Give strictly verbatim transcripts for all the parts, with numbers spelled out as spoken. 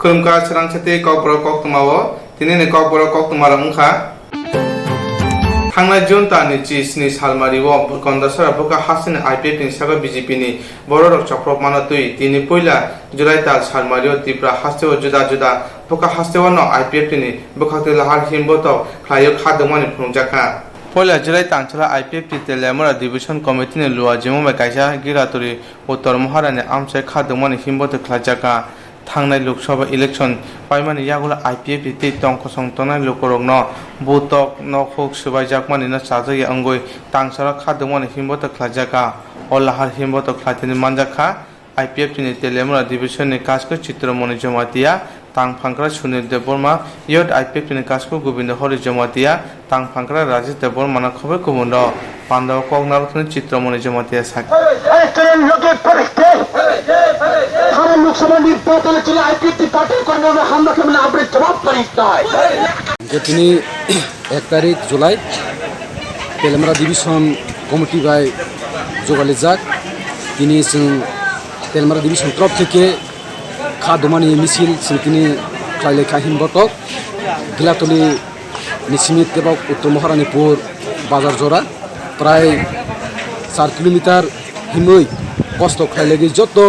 Khulumkha, srang sati Kokborok koktwmao tinini Kokborok koktwmarok wngkha. Thangnai June talni chi sni salmario Kondasara bwkha hasteni I P F ni saka B J P ni bororok chopropmano twi tini puila July tal salmario Tripura hasteo juda juda bwkha hasteo no I P F ni bwkhaktwi lahar himbotok khlaio kha dwngmani phunukjakha. Puila July tangchwla I P F ni Teliamura Division Committee ni luajimo bai kaisa Gilaturi Uttor Moharani amchai kha dwngmani himbotok khlaijakha. Thangnai Lok Sabha election paimani yagulo I P F ni tei tong kosong tongnai lukurokno butok, nokhuk swbaijakmani no chajakya wngwi tangchwla kha dwngmani himbotok khlaijakha. O lahar himbotok khlaitini manjakha I P F ni Teliamura Division ni Kasko Chitramoni Jamatia, Tangphankra Sunil Debbarma, Youth I P F ni Kasko Gobindo Hari Jamatia, Tangphankra Rajesh Debbarma no khobwi kubun rok. Pandao kok narwkthani Chitramoni Jamatia sakha. এই স্তরের লোকে পরিস্থিতি সারা লোকসভা নির্বাচনে ছিল আইপিএফটি পার্টির কর্মীরা হামলা সামনে আপনার জবাব পরিস্থিতি হয়। Tini ek tarik July, Teliamura Division Committee bai jogalijak. Tini chwng Teliamura Division torof theke kha dwmani misil chwng tini khlai lai kha himbotok. Gilatuli ni simi tebok Uttor Maharanipur bazar jora prai char kilometer himwi kosto khlai lagwi joto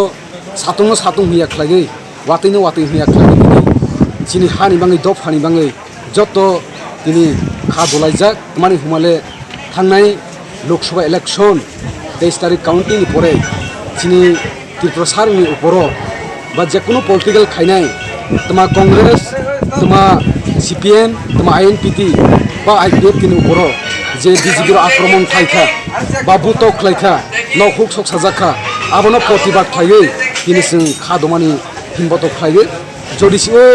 satungno satung hiya khlaiwi watwino watwi hiya khlaiwi chini hani bangwi dophani bangwi joto tini kha dolaijak mani humale thangnai Lok Sabha election teis tarik counting ni pore chini Tripura sarni uporo ba je kunu political khainai tma Congress, tma C P M, tma I N P T ba I P F T ni uporo je B J P rok akromon khlaikha ba butok khlaikha, nok huk sok sajakha, abono protibad khlaiwi tini chwng kha dwmani himbotok khlaiwi. Jodi si o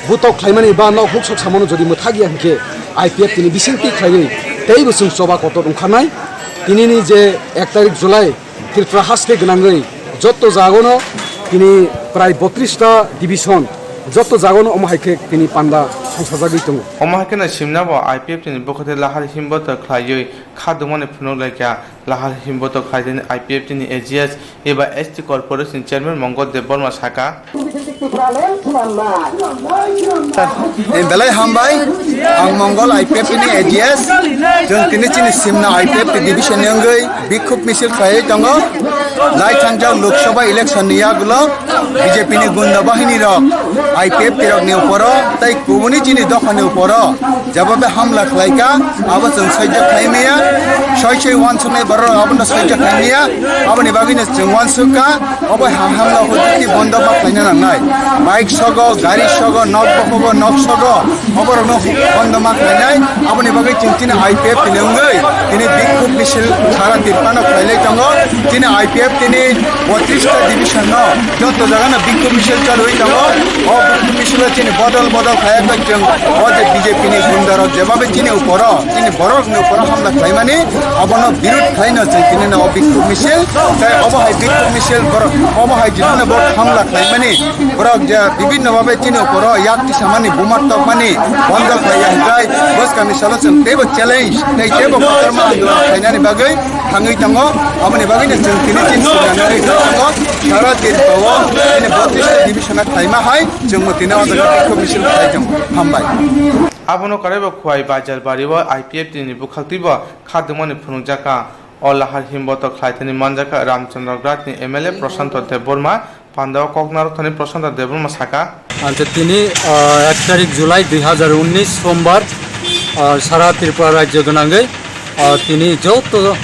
butok khlaimani ba nok huk sok samano jodi mwthak ya hinkhe I P F T ni bisingtwi khlaiwi teibo chwng choba kotor wngkhanai. Tinini je ek tarik July Tripura haste gwnangwi jotto jagono tini prai botris ta division jotto jagono omo hai khe tini panda songsajagwi tongo. Omo hai kheno simna bo I P F T ni bwkhati lahar himbotok khlaiwi kha dwmani phunuk laikha. Lahar himbotok khlaitini I P F T ni A G S eba S T Corporation ni Chairman Mongol Debbarma saka. Belai hambai, ang Mongol I P F T ni A G S, chwng tini chini simna I P F T division ni wngwi bikhub misil khlaiwi tongo. Lai thangjak Lok Sabha election ni yagulo B J P ni gunda bahini rok I P F T rok ni uporo tei kubuni chini dopha ni uporo jeba be hamla khlaikha, abo chwng saijo khlai maya, soi soi uansuknai borok abono saijo khlai maya, aboni bagwino chwng uansukha, obo ha hamla hujiti bondo ma khlaina nangnai. Bike sogo, gari sogo, nok bokogo, nok sogo, oborokno bondo ma khlainai, aboni bagwi chwng chini I P F T ni wngwi tini bikhub misil sara Tripurano khlailai tongo. Chini I P F T ni botris ta division no joto jaga no bikhub misil chalwi tongo. O bikhub misil o chini bodol bodol khaya khe chwng o je B J P ni gunda rok jeba be chini uporo, chini borok ni uporo hamla khlaimani, abono birud khlaino chwng tini no o bikhub misil, tei obo hai bikhub misil borok, obo hai jibon no borok hamla khlaimani, borok je bibinno babe chini uporo yak tisamani, buma tokmani, bondo khlaiya hinkhe bwskangni salo chwng teibo challenge tei teibo kotorma andolon khlainani bagwi thangwi tongo. Aboni bagwino chwng tini chini sinanani tongo, sara Tripura o chini botris ta division a khlaima hai chwngbo tini o jaga bikhub misil khlai tongo. Hambai. Abono karwibo Khowai Bazar bario I P F T ni bwkhaktwibo kha dwngmani phunukjakha. O lahar himbotok khlaitani manjakha Ramchandra Ghat ni M L A Prashanto Debbarma, pandao kok narwkthani Prashanto Debbarma saka. Ante tini, ah, ek tarik July dui hazar unnish Sombar, ah, sara Tripura rajyo gwnangwi, ah, tini joto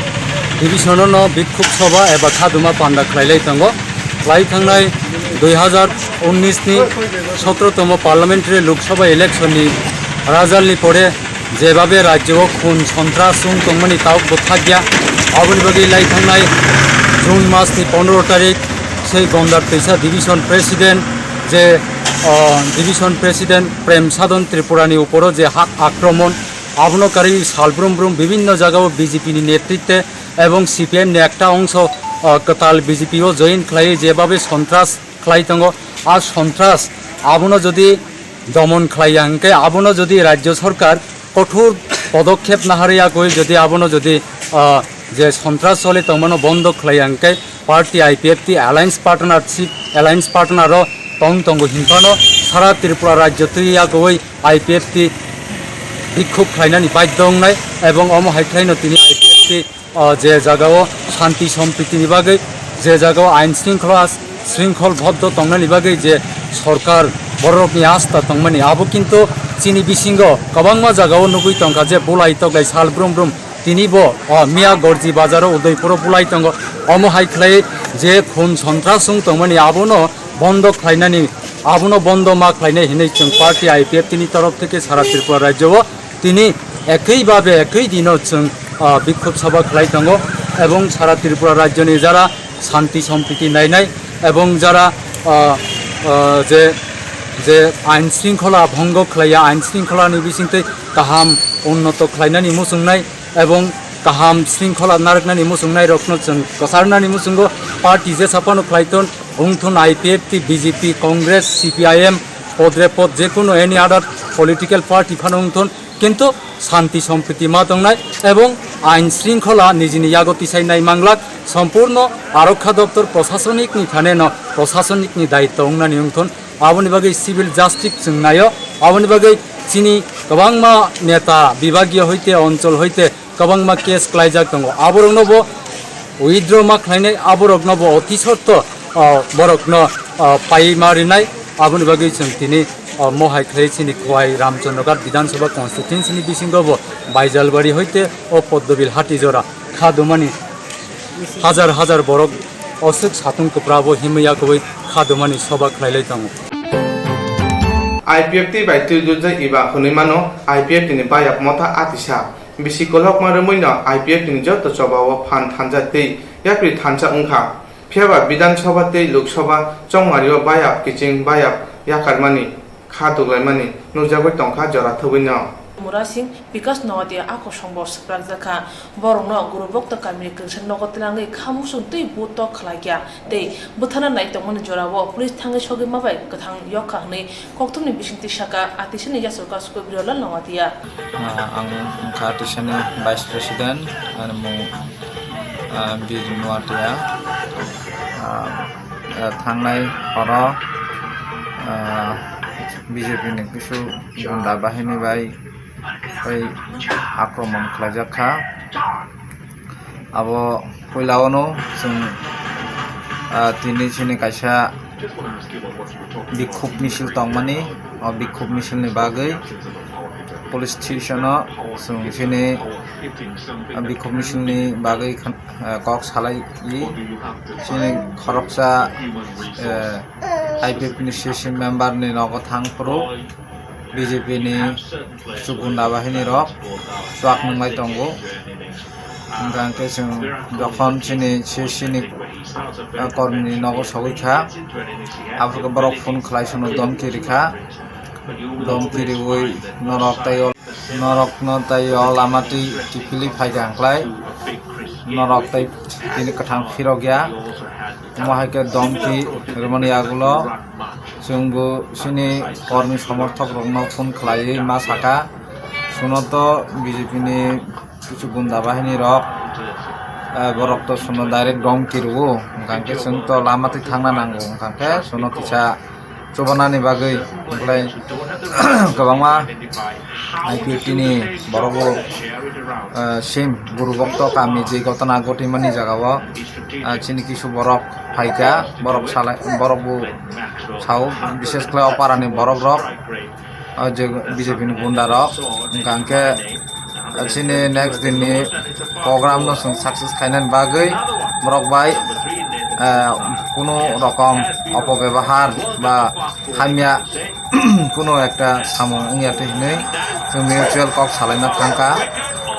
division no bikhub sabha eba khaduma panda khlailai tongo. Lai thangnai dui hazar unnish ni sotro tomo parliamentary Lok Sabha election ni result ni pore jebabe rajyo o khun sontras wng tongmani tauk bo thakya. Aboni bagwi lai thangnai June mas ni pondro tarik sei Gondar Teisa division president je, o, division president Prem Sadhan Tripura ni uporo je hak akromon, abono karwi salbrum brum bibinno jagao B J P ni netritwe ebong C P M ni ekta ongso, o, kwtal B J P o join khlaiwi jebabe sontras khlai tongo. A sontras abono jodi domon khlaiya hwnkhe, abono jodi rajyo sorkar kothor podokkhep naharwi agoi jodi abono jodi, ah, je sontras choli tongmano bondo khlaiya hwnkhe, party I P F T alliance partnership, alliance partner o tong tongo hinphano sara Tripura rajyo twi yagwi I P F T bikhub khlainani baidhyo wngnai, ebong omo hai khlaino tini I P F T, o, je jagao shanti sompritini bagwi, je jagao ain shringkhola, shringkhol bhoddo tongnani bagwi je sorkar bororokni asta tongmani, abo kintu chini bisingo kwbangma jagao nugwi tongkha je bulai toklai sal brum brum tini bo, o, miya Gorji bazaro Udaipuro bulai tongo. Omo hai khlai je khun sontras wng tongmani abono bondo khlainani, abono bondo ma khlainai hinwi chwng party I P F T ni torof theke sara Tripura rajyo o tini ekwi babe ekwi dino chwng, ah, bikhub sabha khlai tongo, ebong sara Tripura rajyoni jara shanti sompriti nainai ebong jara, ah, ah, je, je ain shringkhola bhongo khlaiya, ain shringkholani bisingtwi kaham unnoto khlainani muchungnai ebong kaham shringkhola narwknani muchungnairokno chwng kwcharnani muchungo party jesa phano khlai ton, wng thun I P F T, B J P, Congress, C P I M, podre pod je kono any other political party phano wng thun, kintu shanti sompriti ma tongnai ebong ain shringkhola nijini yago tisai nai manglak, sompurno arokha doptor prosasonikni thaneno prosasonikni daitto wngnani wng thun. Aboni bagwi civil justice chwng naio, aboni bagwi chini kwbangma neta, bibagiyo hoite, onchol hoite kwbangma case klaijak tongo. Aborokno bo withdraw ma khlainai, aborokno bo oti sotto, ah, borokno, ah, pai ma rinai. Aboni bagwi chwng tini, ah, mohai khlai chini Khowai Ramchandroghat Bidhan Sabha constituency ni bisingo bo Baijalbari hoite o Poddobil Hatijora kha dumani hajar hajar borok oswk satung kwpra bo himwi yakwi kha dumani soba khlailai tongo. I P F T bai twi dujak iba hwnwi mano, I P F T ni bayap motha atisa. Bisi kolokma rwmwi no I P F T ni joto choba o phan thansa tei yapri thansa wngkha. Phiya ba Bidhan Sabha tei Lok Sabha chongmari o bayap kiching bayap yakarmani kha tuklaimani nukjagwi tongkha jora thwgwi no. Murasing Bikas Noatia a kosong bo swprakjakha. Borokno Gurubokto kamini kwrwngsa nogo twlangwi kha muchung twi butok khlaikha tei bwtharna nai tongmani jorao police thangwi sogwi ma bai kwthang yokha hwnwi kokthumni bisingtwi saka atisani yachak kasu Birolal Noatia. Ah, ang wngkha atisani vice president, ani mung, ah, Bir Noatia. Ah, ah, thangnai horo, ah, B J P ni kisu gunda bahini bai tei akromon khlaijak kha. Abo puila ono chwng, ah, tini chini kaisa bikhub misil tongmani, o bikhub misil ni bagwi police station o chwng chini, ah, bikhub misil ni bagwi khan, ah, kok salai i chini khoroksa, eh, I P F ni C C member ni nogo thang phuru. B J P ni chukunda bahini rok chuak nunglai tongo. Hingkha hingkhe chwng jokhon chini C C ni, ah, kormi ni nogo sogwi kha, aphuru khe borok phone khlai sono domki rikha. Domki riwi norok tei o, norokno tei o lama twi kiphilwi phaikha hwnkhlai norok tei tini kwthang phirokya. Omo hai khe domki rwmani yagulo chwng bo chini kormi somorthok rokno phone khlaiwi ma saka, "Suno to B J P ni kichu gunda bahini rok, eh, borok to suno direct domki rwo, hwnkha khe chwng to lama twi thangna nango, hwnkha khe suno kisa chubanani bagwi." Hwnkhe kwbangma I P F T ni borok bo, eh, sim Gurubokto kami je gotona gotimani jagao, eh, chini kisu borok phaikha, borok salai, borok bo sao, bishes khlai o parani borok rok, o je B J P ni gunda rok, hwnkha hwnkhe chini next din ni program no chwng success khainani bagwi borok bai, eh, kunu rokom opobebahar ba hamya kunu ekta samung wngya twi hinwi chwng mutual kok salaina thangkha,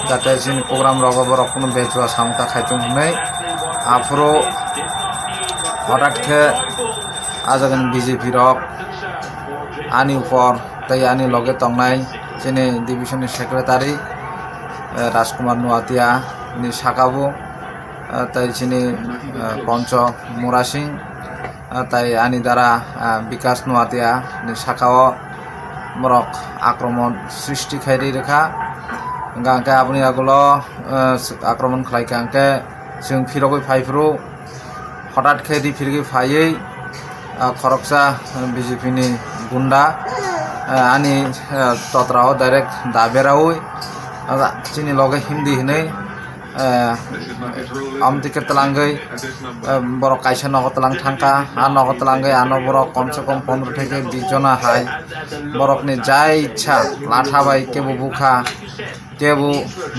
jate chini program rogo borok kunu bejua samung ta khaithung hinwi. Aphuru hothat khe ah jagani B J P rok ani upor tei ani loge tongnai chini division ni secretary, eh, Rajkumar Noatia ni saka bo, eh, tei chini, eh, Poncho Murasing, ah, tei ani dara, ah, Bikas Noatia ni saka o borok akromon srishti khai ri rwkha. Hwnkha hwnkhe aboni yagulo, ah, akromon khlai kha hwnkhe chwng phirogwi phai phuru hothat khe ri phirigwi phaiwi, ah, khoroksa B J P ni gunda, ah, ani, ah, totra o direct da beraui, ah, chini loge Hindi hinui, ah, amtwi khe twlangwi, ah, borok kaisa nogo twlang thangkha, ah nogo twlangwi ano borok komse kom pondro theke bis jona hai borokni jai ichha latha bai kebo bukha. Kebo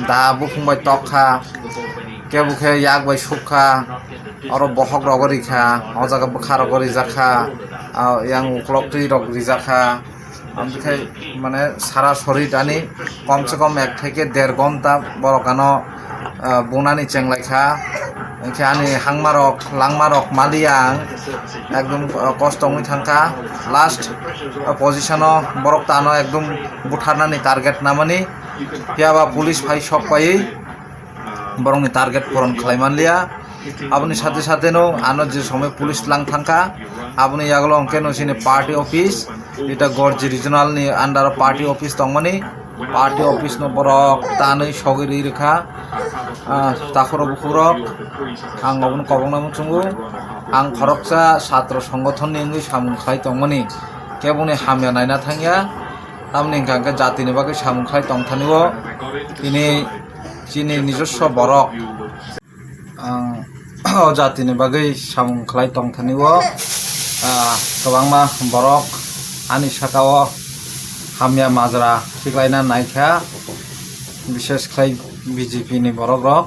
da buphung bai tok kha, kebo khe yak bai suk kha, oro bohok rogo ri kha, o jaga bwkha rogo rijak kha, ah, yang uklok twi rok rijak kha. Amtwi khai mane sara sori dani kom se kom ek theke der gonta borok ano, ah, bunani chenglai kha. Hinkhe ani hangma rok langma rok maliya ang ekdom, ah, kosto wngwi thang kha. Last, ah, position o borok tano ekdom butharnani target namani. Phiya ba police phai sok paiwi borokni target puron khlai manliya. Aboni sathe sathe no ano je somoi police lang thangkha, aboni yagulo hwnkhe no chini party office, eta Gorji regional ni under o party office tongmani, party office no borok tanwi sogwi rwi rwkha. Ah, takhurok bukhurok ang obono kobokna muchungo, ang khoroksa satro songothon ni wngwi samung khlai tongmani, keboni hamya naina thangya. Tamoni hwnkha hwnkhe jatini bagwi samung khlai tongthani o tini chini nijoswo borok, ang o jatini bagwi samung khlai tongthani o, ah, kwbangma borok ani saka o hamya majra khiklaina naikha, bishes khlai B J P ni borok rok.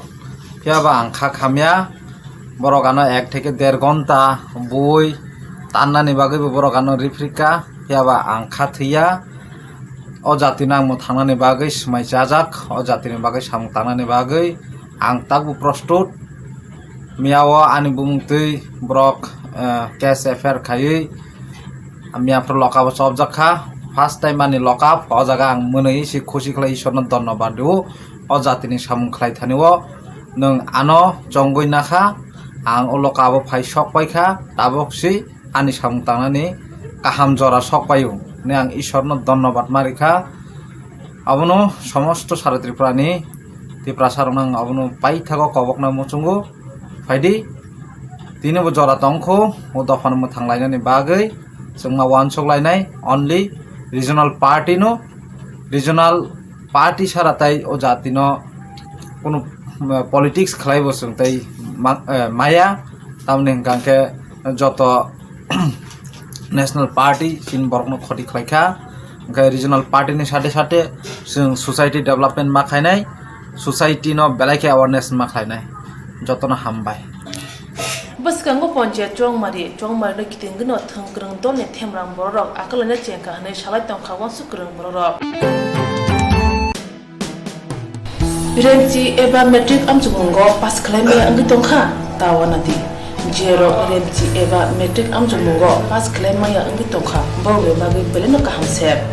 Phiya ba ang kha khamya, borok ano ek theke der gonta bui tannani bagwi bo borok ano riphrikha, phiya ba ang kha thwiya. O jatino ang mwthangnani bagwi swmai chajak, o jatini bagwi samung tangnani bagwi ang tabuk prostut. Miyao ani bumung twi borok, eh, case F I R khaiwi miyaphuru lokabo chopjak kha. First time ani lokab, o jaga ang mwnwi se khusi khlai Isorno dhonnobad rwo. O jatini samung khlai thani o nwng ano chongwi nakha, ang o lokabo phai sok paikha, tabuk si ani samung tangnani kaham jora sok paio hwnwi ang Isorno dhonnobad ma rikha. Abono somosto sara Tripurani, Tiprasa rokno ang abono paithago kobokna muchungo. Phaidi, tini bo jora tongkho, o dophano mwthang lainani bagwi chwngma uansuk lainai, only regional party no, regional party sara tai o jatino kunu, eh, politics khlaibo chwng tai ma-, eh, maya, tamoni hwnkha khe joto national party chini borokno khoti khlaikha, hwnkhe regional party ni sate sate chwng society development ma khainai, society no belai khe awareness ma khlainai, jotono hambai. Bwskango Panchayat Chongmari, Chongmari no kiting gwnwi thwng kwrwng dol ni themrang borok rok akalaina chengkha hwnwi salai tongkha uansuk kwrwng borok rok. Remchi eba matric amchukmungo pass khlai maya wngwi tongkha, ta uanadi. Jerok Remchi eba matric amchukmungo pass khlai maya wngwi tongkha, borokni bagwi belai no kaham sep.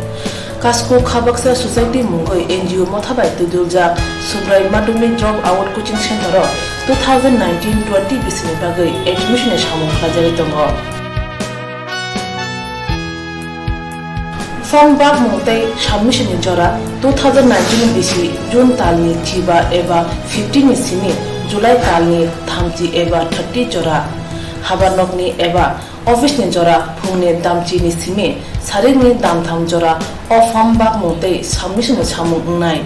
Kasko Khabaksa Society mungwi N G O motha bai twiduljak Subrai Madhyamik Drop Out Coaching Center o two thousand nineteen twenty bisini bagwi admission ni samung khlaijagwi tongo. Form bakmung tei submission ni jora two thousand nineteen bisi June talni chiba eba fifteen ni simi July talni thamchi eba thirty jora. Habar nokni eba office ni jora phungni damchi ni simi sarikni damtham jora o form bakmung tei submission ni samung wngnai.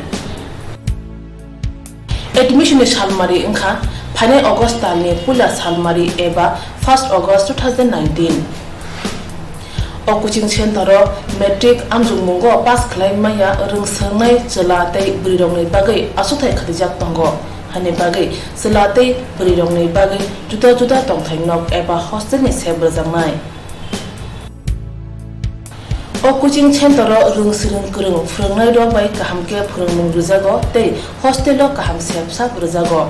Admission ni salmari wngkha phainai August talni puila salmari eba first August two thousand nineteen. O coaching center o matric amjokmungo pass khlai maya rwng swngnai chwla tei bwrwirokni bagwi achuthai khatijaktongo, haini bagwi chwla tei bwrwirokni bagwi juda juda tongthai nok eba hostel ni sep rwjaknai. O coaching center o rwng swrwng kwrwng phwrwngnairok bai kaham khe phwrwngmung rwjago tei hostel o kaham sep sap rwjago.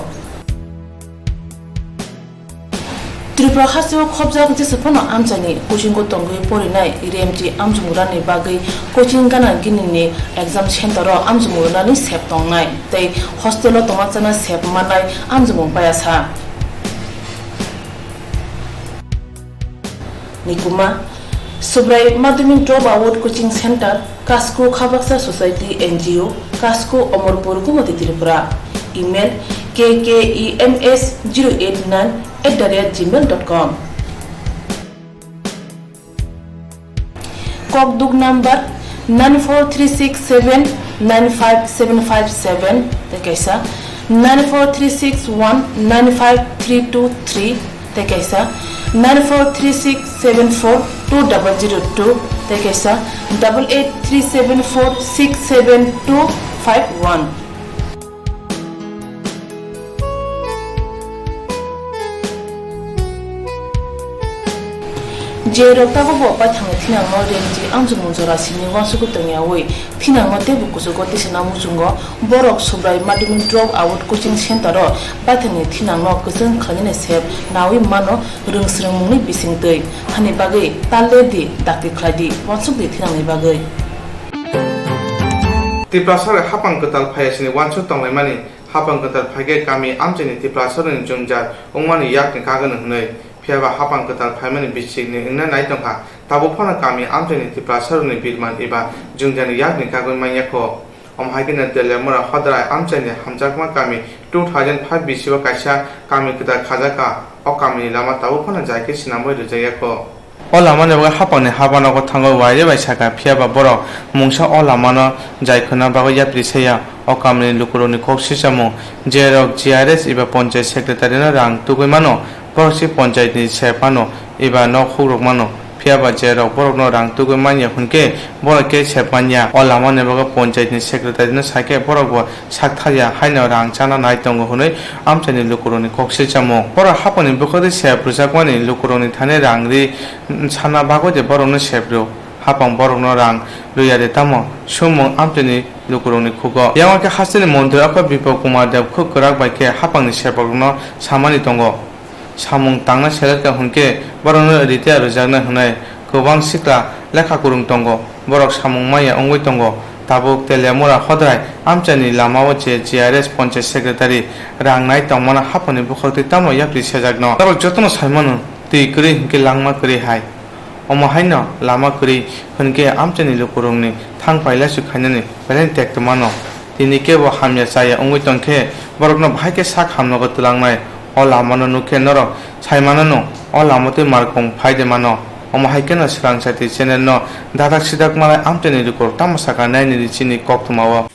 Tripura hasteo khobjak jesa phano amchaini coaching o tongwi porinai Remchi amchumurani bagwi coaching gana ginini exam center o amchumurani sep tongnai tei hostel o tongna chana sep mannai amchumung payasa. Nikuma, Subrai Madhyamik Drop Out Coaching Center, Kasko Khabaksa Society N G O, Kasko Omorpur, Gumati, Tripura. Email, K K E M S zero eight nine at the rate gmail dot com. Kokduk number nine four three six seven nine five seven five seven, tei kaisa nine four three six one nine five three two three, tei kaisa nine four three six seven four two double zero two, tei kaisa double eight three seven four six seven two five one. Je rok tabuk bo paithangni thinangno rengji amchukmung jora sini uansukwi tongyawi thinangno teibo kuchugo tisana muchungo borok Subrai Madhyamik Drop Out Coaching Center o paithangni thinangno kwchwng khlainani sep nawi mano rwngsrwngmungni bisingtwi hani bagwi talle di dakti khlai di uansuk di thinangni bagwi. Tiprasarok hapang kwtal phaiya sini uansuk tonglaimani. Hapang kwtal phaikhe kami amchaini Tiprasarokni jwngjal wngmani yakni kagwno hwnwi, phiyaba hapang kwtal phaimani bisikni wngna nai tongkha. Tabuk phano kami amchaini Tiprasarokni birman eba jwngjalni yakni kagwi manya kho. Omo hai kheno Teliamura Hodrai amchaini hamjakma kami two thousand five bisio kaisa kami kwtal khajakha. O kamini lama tabuk phano jai khe swnamwi rwjakya kho. O lamani bagwi hapangni habanogo thangwi waire bai sakha, phiyaba borok mungsa o lamano jai khwna bagwi yapri saya. O kamini lukurokni kok sisamung, je rok G R S eba ponchayat secretary-no rang tugwi mano, borok se ponchayatni sep mano eba nok hukrok mano, phiyaba je rok borokno rang tugwi manya hwnkhe borok khe sep manya. O lamani bagwi ponchayatni secretary-no sakhe borokbo sak thaya haino rang chana nai tongo hwnwi amchaini lukurokni kok sisamung. Borok hapangni bwkhakni sep rwjakmani lukurokni thani rang ri sana bagwi de borokno sep rw. Hapang borokno rang rwya de tamo sumung amchaini lukurokni khugo. Yang khe hasteni montri okho Biplab Kumar Deb khuk kwrak bai khe hapangni seprokno samani tongo. Samung tangna selerkha hwnkhe borokno retire rwjaknai hwnwi kwbang sikla lekha kwrwng tongo. Borok samung maya wngwi tongo. Tabuk Teliamura Hodrai amchaini lamao je G R S ponchayat secretary rang nai tongmano haphangni bwkhaktwi tamo yapri sejakno. Borok jotono sai mano twi kwrwi hwnkhe langma kwrwi hai. Omo haino lama kwrwi hwnkhe amchaini lukurokni thang pailaisu khainani belai tekto mano. Tini kebo hamya chaya wngwi tongkhe borokno bahai khe sak hamnogo twlangnai. O lamano nukkhe norok sai manano, o lama twi markong phai de mano. Omo hai kheno Swrang Chati channel no dadak sidak malai amchaini lukurok tamo sakha naini di chini koktwmao.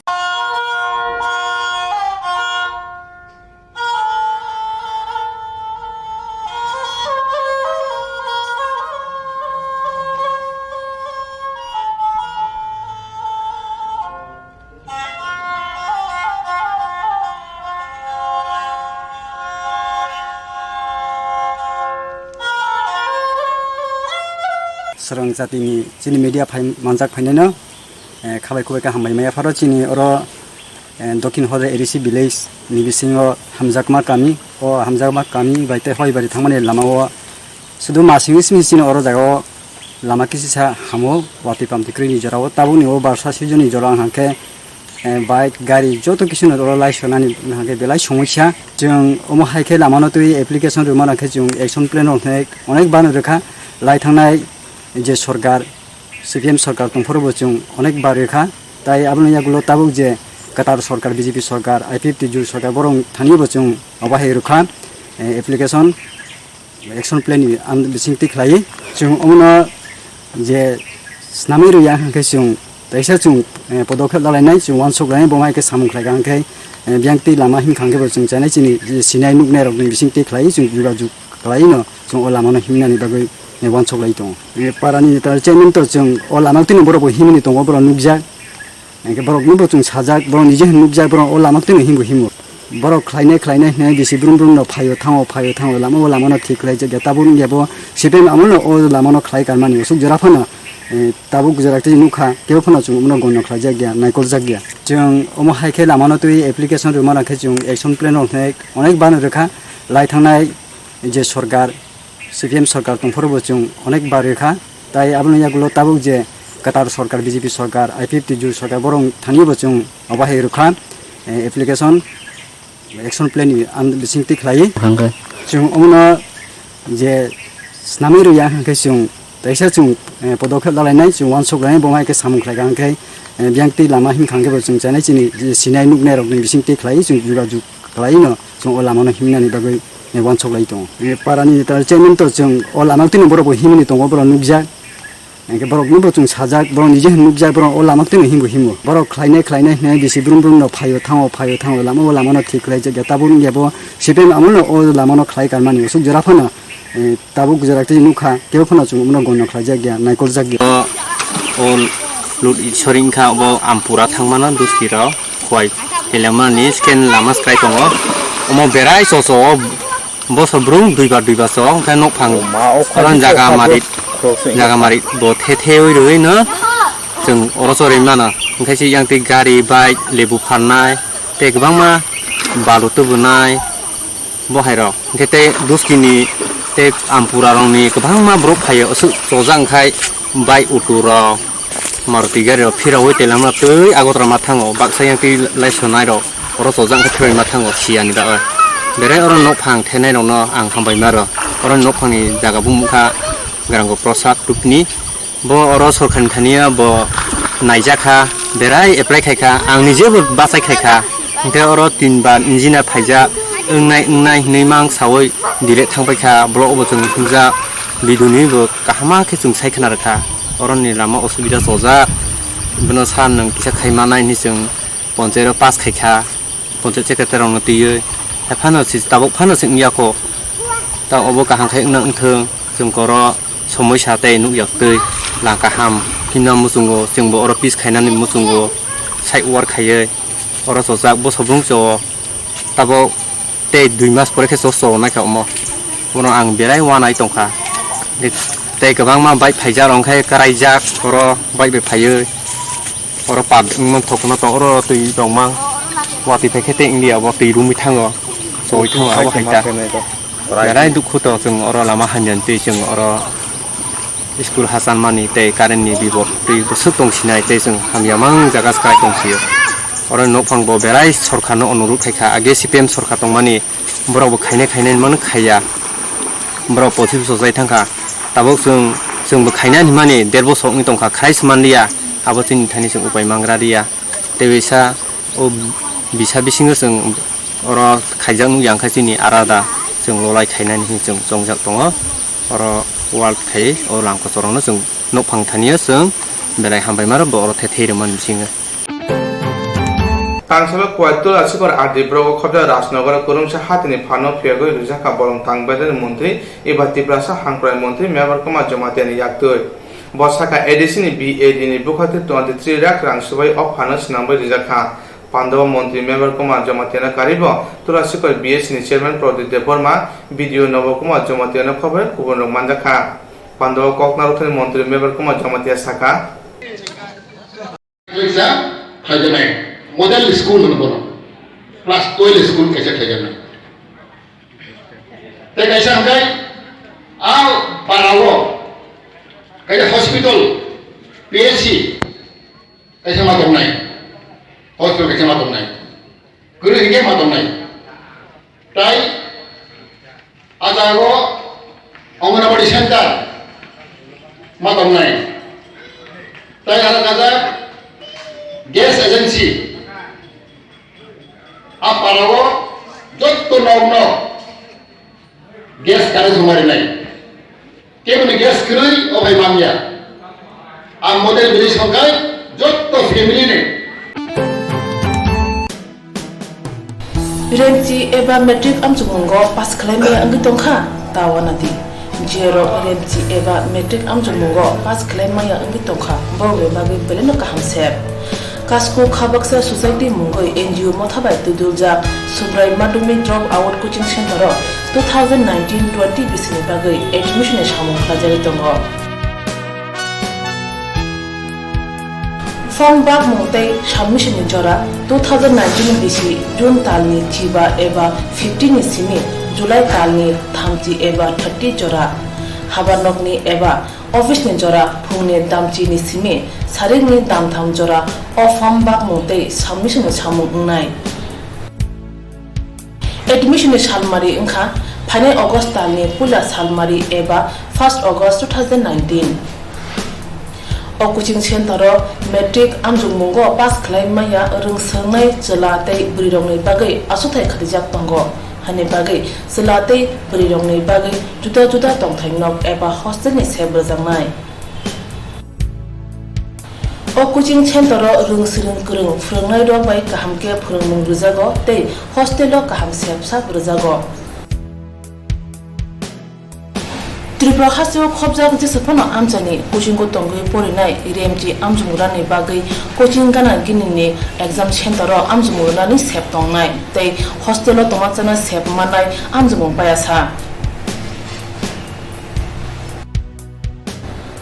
Swrang Chati ni chini media phai manjak phainai no, eh, khabai khubai khe hambai maya pharo chini oro, eh, Dokhin Hodai A D C village ni bisingo hamjakma kami, o hamjakma kami bai tei hoi bari thangmani lama o sudu masing simi chini oro jaga o lama kisisa hamo watwi pamtwi kwrwi ni jora o tabuk ni o barsa season ni jora wng khe, eh, bike gari joto kisu no oro lai sonani wng khe belai somosya. Chwng omo hai khe lama no twi application rwma rang khe chwng action plan rok khe onek bar no rwkha lai thangnai je sorkar C P M sorkar tongphuru bo chwng onek bar rwkha, tai aboni yagulo tabuk je kwtal sorkar, B J P sorkar, I P F T jur sorkar, borok thani bo chwng obo hai rwkha, eh, application, action plan ni ang bising twi khlai. Chwng omono je snamwi rwya hwnkhe chwng taisa chwng, eh, podokhep lalainai, chwng uansuk lainai, bo hai khe samung khlaikha hwnkhe, eh, biyang twi lama himkha hwnkhe bo chwng chainai chini je sinai nuknai rokni bising twi khlai chwng jogajog khlai no chwng o lama no himnani bagwi, eh, uansuk lai tongo. Eh, para ni neta chairman to chwng o lama twi no borok bo himni tongo, borok nukjak. Hwnkhe borok no bo chwng sajak, borok nije hwn nukjak, borok o lama twi no himbo himo. Borok khlainai khlainai hwnwi bisi brum brum no phaio thango, phaio thango, lama o lama no thik khlai jak ya. Tabuk wngya bo C P M amol no o lama no khlai karmani usuk jora phano, eh, tabuk jora twi nukha, kebo phano chwng omono gono khlaijak ya, naikoljakya. Chwng omo hai khe lama no twi application rwma rang khe chwng action plan rok hwnwi onek bar no rwkha, lai thangnai je sorkar, C P M sorkar tongphuru bo chwng onek bar rwkha, tai aboni yagulo tabuk je kwtal sorkar, B J P sorkar, I P F T jur sorkar, borok thani bo chwng obo hai rwkha, eh, application, action plan ni ang bising twi khlai. Hwnkhe chwng omono je snamwi rwya hwnkhe chwng taisa chwng, eh, podokhep lalainai, chwng uansuk lainai, bo hai khe samung khlaikha hwnkhe, eh, biyang twi lama himkha hwnkhe bo chwng chainai chini je sinai nuknai rokni bising twi khlai chwng jogajog khlai no chwng o lama no himnani bagwi, eh, uansuk lai tongo. Eh, para ni neta chairman to chwng o lama twi no borok bo himni tongo, borok nukjak. Hingke borok no bo chwng sajak, borok nije hin nukjak, borok o lama twi himbo himo. Borok khlainai khlainai hinwi bisi brum brum no phaio thango, phaio thango, lama o lama no thik khlai jak ya. Tabuk wngya bo C P M amol no o lama no khlai karmani. Usuk jora phano, eh, tabuk jora twi nukha, kebo phano chwng omo no gono khlai jak ya, naikol jak ya. O, o lut isori wngkha, obo Ampura thangmano Duski rok, Khowai Telemani scan lama sky tongo. Omo berai so so o Bosor brum duibar duibar so, hwnkhe nokphang ma, o khaji oran jaga so marit, khorok se jaga marit bo the the oi rwi no chwng oro chorwi mano. Hwnkhe se yang twi gari, bike, lebu pharnai, tei kwbangma balu tubunai bo hai rok. Hwnkhe tei Duskini tei Ampura rokni kwbangma borok phaio, aswk chojak wngkhai bike, auto rok. Maruti gari rok phirawi tei lama twi Agartala ma thango, baksa yang twi laisonai rok oro chojak khe phirawi ma thango, siyani bagwi. Berai oro nokphang thenai rokno ang hambai maro. Oro nokphangni jaga bumung kha Grango Prasad Group ni. Bo oro sorkarni thani bo naijak kha, berai apply khai kha, ang nije bo bachai khai kha. Hwnkhe oro tin bar engineer phaijak, wngnai wngnai hinwi mang sawi direct thang paikha, block bo chwng himjak, biduni bo kahama khe chwng sai khna rwkha. Oroni lama osubida chojak, bono sa nwng kisa khai manai hinwi chwng ponchayat o pass khai kha, ponchayat secretary rokno twiwi. Hai phano se tabuk phano se wngya kho, ta obo kaham khai wngna wngthwng, chwng koro somoi sa tei nukya twi lang kaham himna muchungo, chwngbo oro peace khainani muchungo side work khaiwi. Oro chojak bosor brum cho tabok tei dui mas pore khe cho cho naikha omo. Bono ang berai wanai tongkha. Tei kwbangma bike phaijak rok khe kwraijak oro bike bai phaiwi. Oro pad wngmani thokno tong oro twi tongmang. Watwi phai khe tei India bo twi rumwi thango. Choi thango abo hai ta. Berai dukhu to chwng oro lama hamya twi chwng oro. School hachanmani tei current ni bibot twi bwswk tongsinai tei chwng hamya mang jaga swkang tongsio. Oro nokphang bo berai sorkar no onurut khaikha, age C P M sorkar tongmani borok bo khainai khainai mano khaiya. Borok pothis bwsajai thangkha. Tabuk chwng, chwng bo khaina hinmani der bosor wngwi tongkha, khwrai se manliya, abo chini thani chwng upai mangra riya. Tei bisa o bisa bisingo chwng oro khaijak nukya, hwnkhe chini arada chwng lolai khainani hinwi chwng chongjak tongo. Oro wall khai o langkochorokno chwng nokphang thani o chwng belai hambai mano bo oro the thai rwmani bisingo. Tangsalo Kuwait Tula Sikor R D blogo khobjak Rajnogoro kwrwngsa hatini phano phiyogwi rwjakha bolong tang bedani montri eba Tiprasa hamkrai montri Mebar Kumar Jamatiani yaktwi. Bo sakha A D C ni B A D ni bwkhaktwi twenty three lakh rang swbai o phano swnamwi rwjakha. Pandao montri Mebar Kumar Jamatiano karwibo Tula Sikor B S C ni chairman Pradip Debbarma, B D O Nobo Kumar Jamatiano khobai kubunrok manjakha. Pandao kok narwkthani montri Mebar Kumar Jamatia sakha. Kaisa khaijaknai model school hwno bono. Class twelve school kaisa khaijaknai. Tei kaisa hwnkhe a parao kaisa hospital, P H C kaisa ma tongnai. Hospital kaisa ma tongnai. Kwrwi hwnkhe ma tongnai. Tai a jaga o Anganwadi center ma tongnai. Tai aro kajak gas agency a parao jotto nok nok gas connect hwnwi rinai. Keboni gas kwrwi o bai manya. A model bini songkai jotto family ni. Remchi eba matric amchukmungo pass khlai maya wngwi tongkha, ta wanadi. Jerok remchi eba matric amchukmungo pass khlai maya wngwi tongkha, borokni bagwi belai no kaham se. Kasko Khabaksa Society mungwi N G O motha bai twiduljak Subrai Madhyamik Drop Out Coaching Center o two thousand nineteen twenty bisini bagwi admission ni samung khlaijagwi tongo. Form bakmung tei submission ni jora two thousand nineteen bisi June talni chiba eba fifteen ni simi July talni thamchi eba thirty jora. Habarnokni eba office ni jora phungni damchi ni simi sarikni damtham jora o form bakmung tei submission ni samung wngnai. Admission ni salmari wngkha phainai August talni puila salmari eba first August two thousand nineteen. O coaching center o matric amjokmungo pass khlai maya rwngsengnai chwla tei bwrwirokni bagwi asuthai khatijaktongo, hani bagwi chwla tei bwrwirokni bagwi juda juda tongthai nok eba hostel ni sep rwjaknai. O coaching center o rwng swrwng kwrwng phwrwngnairok bai kaham khe phwrwngmung rwjago tei hostel o kaham sep sap rwjago. Tripura hasteo khobjak jesa phano amchaini coaching o tongwi porinai remchi amchwng rwnani bagwi coaching gana gini ni exam center o amchwng rwnani sep tongnai tei hostel o tongma chana sep mannai amchwng paya sa.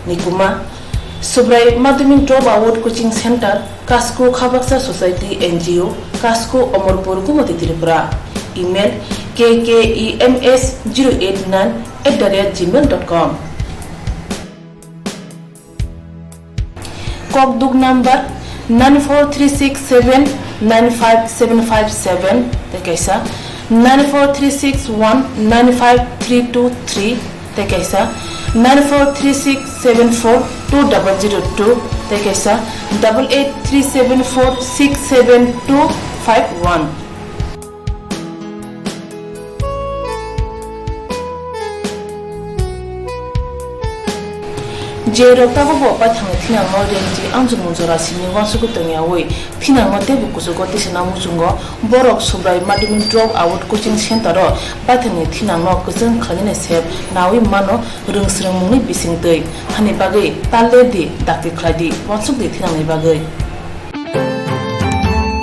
Nikuma, Subrai Madhyamik Dropout Coaching Center, Kasko Khabaksa Society N G O, Kasko Omorpur Gumoti Tripura. Email K K E M S zero eight nine at the rate gmail dot com. Kokduk number nine four three six seven nine five seven five seven tei kaisa nine four three six one nine five three two three tei kaisa nine four three six seven four two double zero two tei kaisa double eight three seven four six seven two five one. Je rok tabukbo paithakni thinangno remchi amchwngmung jora simi uansugwi tongyaui thinangno teibo kuchugo tisana muchungo borok Subrai Madhyamik Dropout Coaching Center o paithakni thinangno kwchwng khlainani sep naui mano rwng swrwngmungni bisingtwi hani bagwi ta ler di dakti khlai di uansuk di thinangni bagwi.